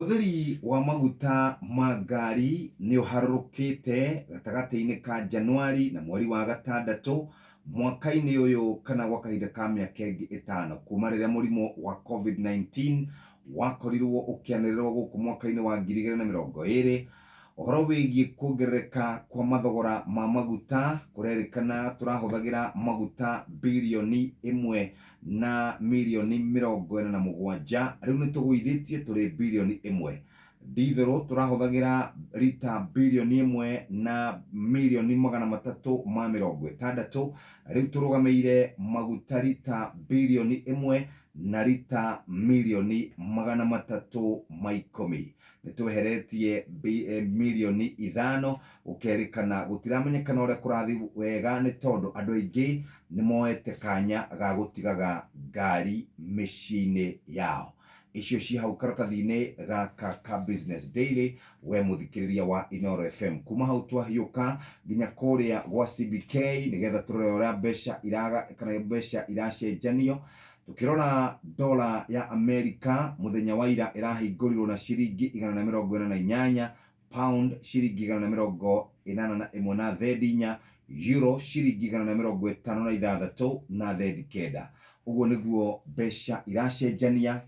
Ũhũthĩri wa maguta ma ngari nĩ ũharũrũkĩte gatagatĩ-inĩ ka Januari na mweri wa gatandatũ mwaka-inĩ ũyũ kana gwa kahinda ka mĩaka ĩngĩ ĩtano kuma rĩrĩa mũrimũ wa Covid-19 wakorirwo ũkĩanĩrĩrwo gũkũ mwaka-inĩ wa 2020. Ũhoro wĩgiĩ kuongerereka kwa mathogora ma maguta kũrerĩkana tũrahũthagĩra maguta birioni ĩmwe na mirioni 47, rĩu nĩ tũgũithĩtie tũrĩ birioni ĩmwe. Ndithũrũ tũrahũthagĩra rita birioni ĩmwe na mirioni 360, rĩu tũrũgamĩire maguta rita birioni ĩmwe na rita mirioni 310. Nĩ tweheretie mirioni 5. Gũkerĩkana gũtiramenyekana ũrĩa kũrathiĩ wega nĩ tondũ andũ aingĩ nĩ moete kanya ga gũtigaga ngari mĩciĩ-inĩ yao. Icio ci hau karatathi-inĩ gaka ka Business Daily, we mũthikĩrĩria wa Inooro FM. Kuma hau twahiũka nginya kũrĩa gwa CBK nĩgetha tũrore ũrĩa mbeca iraga kana mbeca iracenjanio. Tukĩrora dola ya Amerika mũthenya wa ira ĩrahingũrirwo na ciringi 148, pound ciringi 181 na thendi 4, euro ciringi 156 na thendi 9. Ũguo nĩguo mbeca iracenjania.